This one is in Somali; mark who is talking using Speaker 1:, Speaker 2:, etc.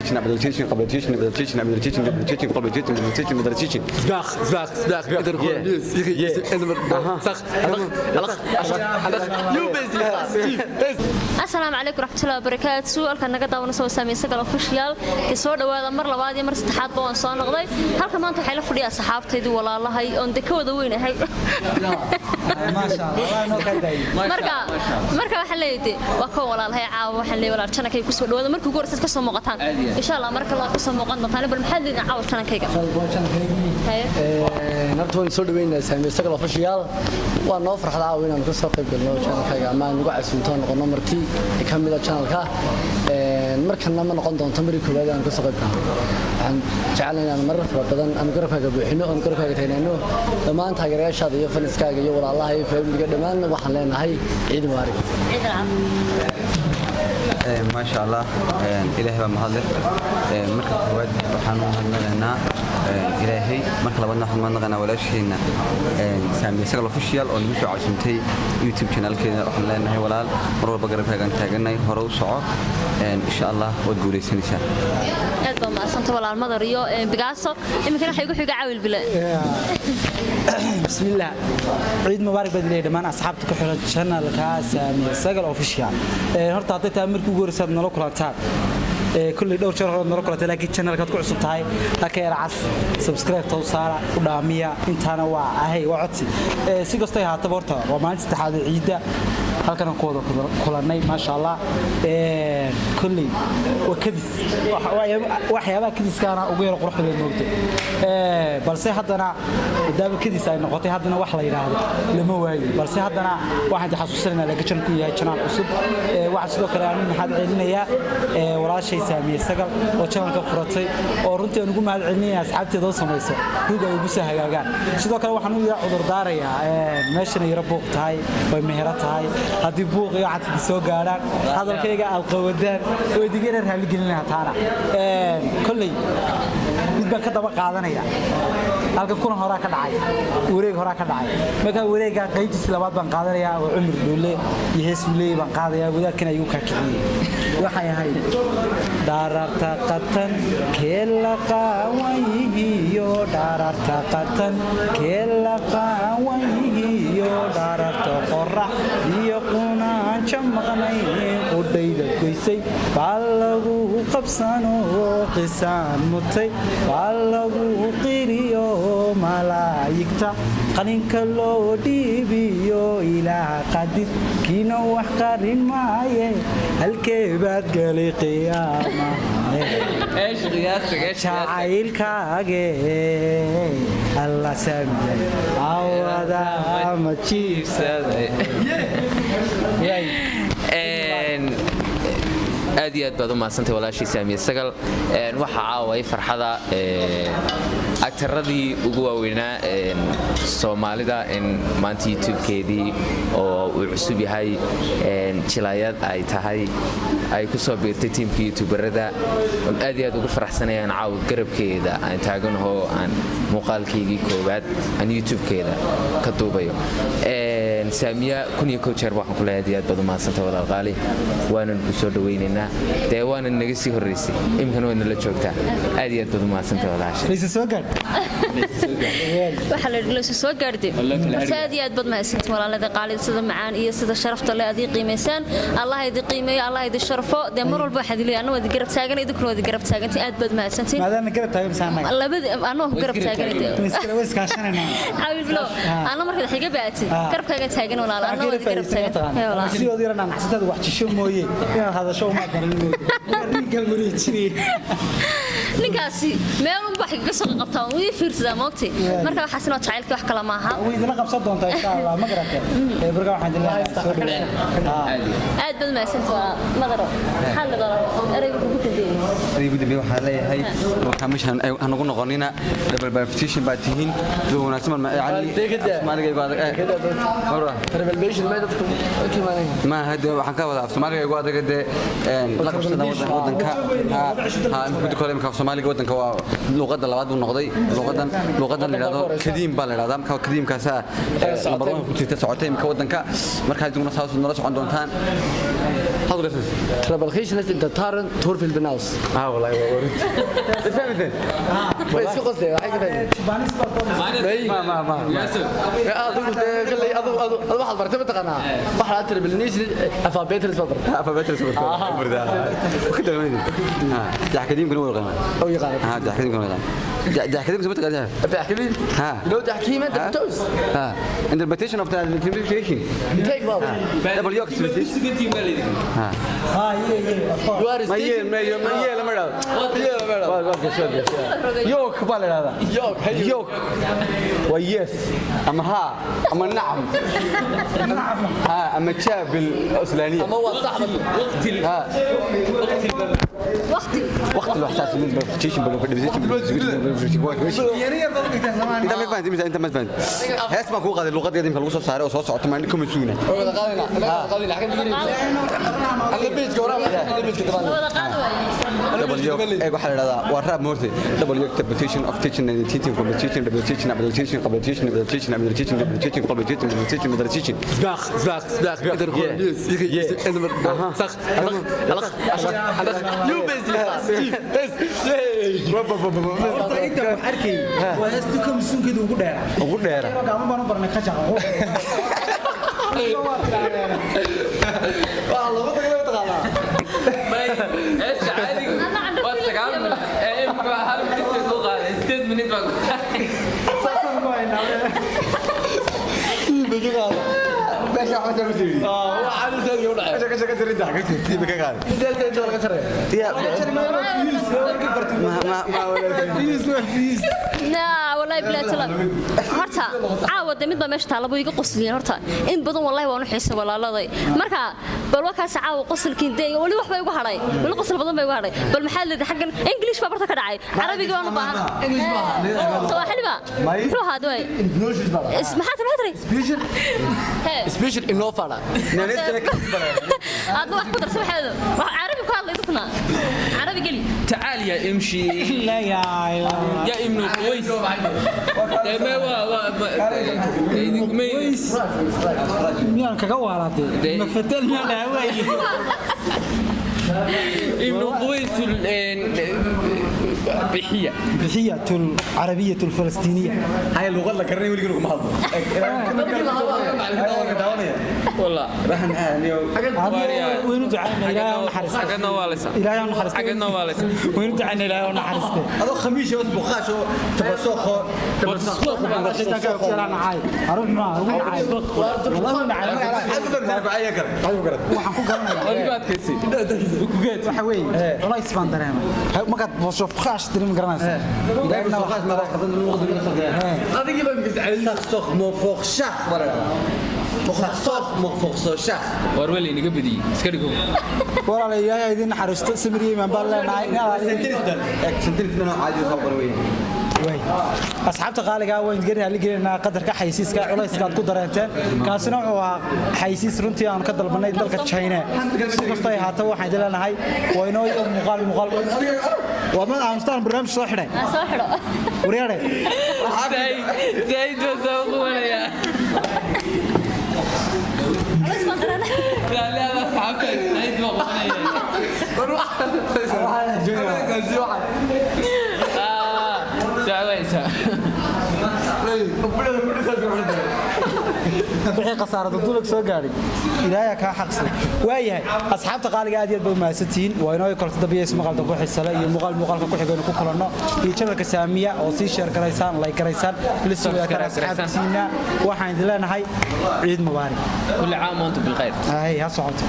Speaker 1: Teaching, قبل teaching، قبل teaching، قبل teaching، قبل teaching، قبل teaching، قبل teaching، قبل teaching.
Speaker 2: Zbach, zbach, zbach.
Speaker 3: Asalaamu calaykum raxmatullahi wabarakaatu. Halkan naga daawanaysa waa Saamiya Sagal Official. Ka soo dhawaada mar labaad iyo mar saddexaadba waan soo noqday. Halka maanta waxay la fadhiyaa asxaabtaydii, walaalahay oon de ka wada weynahay. Marka waxaan leeyahay de waa kuwa walaalahay caawa. Waxaan leeyahay, walaal, channelkayga kusoo dhawaada. Markii ugu horreysa ka soo muuqataan, insha Allah mar kale waad kasoo muuqan doontaan. Bal maxaad leediin caawa channelkayga? Haye.
Speaker 4: Horta waan soo dhaweynaa Saamiya Sagal Official. Waa noo farxad caawa inaan ka soo qayb galno channelkayga ama aan ugu casuumto, noqono marti ka mid ah channelka. Markana ma noqon doonto marii koowaad aan ka soo qayb galno. Waxaan jecelnahay inaan marar fara badan aan garabkaaga buuxino oon garabkaaga taagnaano. Dhammaan taageerayaashaada iyo fanskaaga iyo walaalaha iyo familyga dhammaan waxaan leenahay ciid mubaarak.
Speaker 3: Ciid alcaafiya.
Speaker 1: Maasha Allah, Ilaahay baa mahadleh. Marka koowaad waxaan u mahadnaqaynaa Ilaahay, marka labaadna waxaan mahadnaqaynaa walaasheena Saamiya Sagal Official oo nagu soo casuumtay YouTube channelkeeda. Waxaan leenahay, walaal, mar walba garabkaagaan taaganay, hore u soco, insha Allah waad guulaysanaysaa.
Speaker 3: Aad baa mahadsanta, walaal Madar iyo Bigaaso. Iminkana waxay igu xiga Caawil Bile.
Speaker 5: Bismillaah, ciid mubaarak baad leeyahay dhammaan asxaabta ku xiran channelka Saamiya Sagal Official. Horta hadday tahay markii ugu horreysay aad nala kulantaan, kulley dhowr jeer hore nala kulantay, laakiin channelkaad ku cusub tahay, laka yar cas subscribe tow saara u dhaamiya. Intaana waa ahay, waa codsi. Si kastoo ay haataba, horta waa maalinta saddexaad ee ciidda halkan aan ku wada kulannay, maasha Allah. Kulley waa kadis, waxyaabaha kadiskaana ugu yaro qurux badan moogta. Balse haddana maadaama kadis ay noqotay, haddana wax la yidhaahdo lama waayo. Balse haddana waxaan xasuusanaynaa laga channelku yahay channel cusub. Waxaan sidoo kale aan u mahad celinayaa walaashay Saamiye Sagal oo channelka furatay, oo runtii aan ugu mahad celinaya asxaabteeda oo samayso rug ay ugu soo hagaagaan. Sidoo kale waxaan u yara cudurdaarayaa, meeshan ay yara buuq tahay, way mehero tahay. Haddii buuq iyo waxaad soo gaadhaan, hadalkayga aad qawadaan, way digana raaligelinaya taana. Kolley mid baan ka daba qaadanaya. Halkan kulan horaa ka dhacay, wareeg horaa ka dhacay. Markaa wareegga qaybtiisa labaad baan qaadanayaa oo Cumar Dhuule iyo hees Uleey baan qaadayaa. Wadaadkan ayuu kaa kiciyey. Waxay ahayd dhaararta qatan kee la qaawanyihiyo, dhaararta qatan kee la qaawanyihiyo, dhaararta qorax iyo qunaanjo maqnay qudhayda goysay baa lagu qabsano, qisaan mutay baa lagu qiriyo, malaa'igta qalinka loo dhiibiyo, Ilaah qadid kiina wax qarin maaye, halkee baad galay qiyaama jacaylkaage? Alla saamiyay awada ma jiibsaday.
Speaker 6: Aad iyo aad baad u mahadsantay, walaashii Saamiye Sagal. Waxaa caaway farxada actoradii ugu waaweynaa Soomaalida in maanta YouTube-keedii oo uu cusub yahay, jilaayad ay tahay, ay ku soo biirtay tiimka youtuberada. Aad iyo aad ugu faraxsanayaan caawa garabkeeda aan taaganaho, aan muuqaalkaygii koowaad aan YouTube-keeda ka duubayo. Saamiya, 1001 jeer waxaan ku leeyahay aad iyo aad baad u mahadsantay, walaal qaali. Waanan ku soo dhawaynaynaa dee, waanan naga sii horraysay, iminkana waad nala joogtaa. Aad iyo aad baad u mahadsantay, walaasha.
Speaker 5: Laysa soo gaadh.
Speaker 3: Waxaa la yidhi laysu soo gaarde. Horta aad iyo aad baad mahadsantiin, walaalada qaalida, sida macaan iyo sida sharafta le aad ii qiimaysaan. Allah idi qiimeeyo, Allah idi sharfo. Dee mar walba waxaad leeyahay anna waad garab taagan, idinkuna waad garab taagantiin. Aad baad mahadsantiin.
Speaker 5: Maadaama garab taagan mise annaga?
Speaker 3: Labadi anoo garab taagan.
Speaker 5: Way iskaashanayna.
Speaker 3: Caawil bilo, anna markaad wax iga baatid garabkaaga taagan, walaal, anna waad garab taagan. Hee, walaal.
Speaker 5: Sidood yara naxsatadu wax jisho mooye, inaad hadasho uma garan mooye, ninkan wareejinaya.
Speaker 3: Ninkaasi meelunba wax igaga soo qabtaa, wuu ii fiirsadaa moogtay. Marka waxaasina waa jacaylkii, wax kale maaha.
Speaker 5: Way idinla qabsan doontaa insha Allah, ma garatay? Marka waxaan idin leeyahay soo dhawaada.
Speaker 3: Aad baad mahadsantii, walaal Madaro. Maxaa la dhahaa ereyga kugu dambeeyey?
Speaker 1: Adiga ugu dambeeyay waxaan leeyahay, waxaa meeshan hanagu noqonina double verification baa tihiin, dad wanaagsan ma yani Soomaaliga igu adag marwa. Ma hadda waxaan ka wadaa af Soomaaliga igu adag dee, la qabsada wadanka. Ha, muddo kale imka af Soomaaliga wadanka waa luqadda labaad buu noqday. Luqadan la yiraahdo kadiim baa la yiraahdaa. Marka kadiimkaasa number 1 ku jirta socotay imka wadanka. Marka adiguna saas nala socon doontaan.
Speaker 4: Trabalkationist inta taran Torfield Benaus.
Speaker 1: Ah wallahi waa warin. Fahmteen?
Speaker 4: Way iska qosleen, waxay ka fahmeen.
Speaker 1: Ma ma ma.
Speaker 4: Adigu dee kalley adigu adigu adigu waxaad bartay mataqaanaa waxa la trabalkationist alphabetist baad bartay.
Speaker 1: Alphabetist bartay. Ku dalmaydi. Ha, daxkadiimkuna waa yaqaan.
Speaker 4: Oo yaqaan.
Speaker 1: Ha, daxkadiimkuna waa yaqaan. Daxkadiimku ma taqaanaa?
Speaker 4: Daxkadiim?
Speaker 1: Ha.
Speaker 4: You know daxkiim and toast.
Speaker 1: Ha. Interpretation of the interpretation.
Speaker 4: Take well.
Speaker 1: Double york Ha.
Speaker 5: Ha, yeah, of course.
Speaker 4: You are
Speaker 1: Ma yee, ma yee, ma yee lama dhahdo. Waa waa ka soo York baa la dhahdaa.
Speaker 4: York, hey.
Speaker 1: York. Waa yes ama ha ama nacam. Ha ama jaabil Aslaaniya.
Speaker 4: Ama waa saxbad.
Speaker 1: Ha.
Speaker 3: Waqti.
Speaker 1: Waqti wax taas mid bal bal inta ma fahanti inta ma fahanti hees baan kuu qaaday luqadeeda imka lagu soo saaray oo soo socoto maan kuma suuna
Speaker 4: wada qaadina wada qaadina xagga digiri xagga beejka waraa xagga beejka dabaan
Speaker 3: Wada qaad waaye.
Speaker 1: Double york ee waxa la dhahdaa waa raab moorte double york interpretation of teaching and teaching competition double teaching double teaching competition double teaching double teaching double teaching competition double teaching double teaching
Speaker 4: سباخ سباخ سباخ صح يو بس بس
Speaker 5: Horta inta wax arkay waa heestii kamsuunkeeda ugu dheera.
Speaker 1: Ugu dheera.
Speaker 5: Gacmo baan u barnay qashaqa.
Speaker 4: Waa lagu tagay taqaanaa.
Speaker 6: Heesta caadiga waa 9 minute. Ee imika waa hal minute ku qaaday, 8 minute baa ku qaaday.
Speaker 5: Saasaan ku haynaa.
Speaker 1: Meesha waxa ku jiri.
Speaker 4: Waa caadi saad u dhacay.
Speaker 1: Meesha ka jirin daa ka jirti ka qaaday.
Speaker 4: Sidee sidee laga jaray?
Speaker 1: Ya ma ma ma
Speaker 3: Naa wallahi bilaa tala. Horta caawa de mid baa meesha taala buu iga qosliyeen horta. In badan wallahi waan u xiisay walaaladay. Marka bal wakaas caawa qosolkiin de wali wax bay ugu hadhay. Wali qosol badan bay ugu hadhay. Bal maxaa leedahay xaggan English baa barta ka dhacay. Carabiga waan u baahan.
Speaker 4: English ma aha.
Speaker 3: Sooxili ba. Muxuu ahaa way?
Speaker 4: Indonesian baa.
Speaker 3: Maxaa tiri?
Speaker 4: Special
Speaker 3: Hee.
Speaker 4: special innova.
Speaker 3: Aadna wax ku darso waxeedu. Wax carabi ku hadlay dadna. Carabi geli.
Speaker 6: تعال يا امشي
Speaker 5: La yaa ilaaha.
Speaker 6: يا ابن قويس ما waa
Speaker 5: Qoys. Miyaan kaga waalaatay? Ma fatal miyaan dhahay waaye.
Speaker 6: ابن قويس بحية
Speaker 5: بحية العربية الفلسطينية.
Speaker 1: هاي اللغة la garanay weligeed kuma hadlo.
Speaker 6: والله
Speaker 1: Waxaan aaniyo
Speaker 5: Waynu ducaynaa Ilaahay u naxariisto.
Speaker 6: حقنا والسا
Speaker 5: Ilaahay u naxariisto.
Speaker 6: حقنا والسا
Speaker 5: Waynu ducaynaa Ilaahay u naxariisto.
Speaker 1: adoo khamiis oo buqaash oo tabasooqo
Speaker 5: Shaytaanka ku yeelan nacay. Arun ma ugu nacay. Wallahi nacay. Waxaan ku garanayaa. Waxa weeye culays baan dareemay. Markaad boosho faqaash dareemi garanaysaa. Ilaahayna wax
Speaker 4: Adigii baa migis cali.
Speaker 6: war wali inaga badiyey iska dhigo
Speaker 5: walaalayaal Ilaahay idin naxariisto samir iyo iimaan baan leenahay. Way. Asxaabta qaaliga ah waan idin raali gelinaynaa qadarka xaysiiska culayska aad ku dareenteen. Kaasina wuxuu ahaa xaysiis runtii aan ka dalbanay dalka China. Si kastoo ay ahaato waxaan idin leenahay waa inoo iyo muuqaal muuqaal. Waa mid aamustaan barnaamij soo xidhay.
Speaker 3: Aan soo xidho.
Speaker 5: Waryaare.
Speaker 6: زايد بس اقول يا
Speaker 3: Culays baan dareemay.
Speaker 6: لا لا اصحابك زايد بقول
Speaker 5: Wixii khasaarada dulag soo gaadhay ilaahay kaa xaqsan. Waayahay asxaabta qaaliga aad iyo aad bay u mahadsantihiin. Waa inoo korto dabiya ismaqal dambe xiisale iyo muuqaal muuqaalka ku xigaynu ku kulanno iyo channelka Saamiya oo sii share garaysaan, like garaysaan, la soo wadaagtaan asxaabtiina. Waxaan idin leenahay ciid mubaarak.
Speaker 6: كل عام وانتم بالخير
Speaker 5: Hay ha socoto.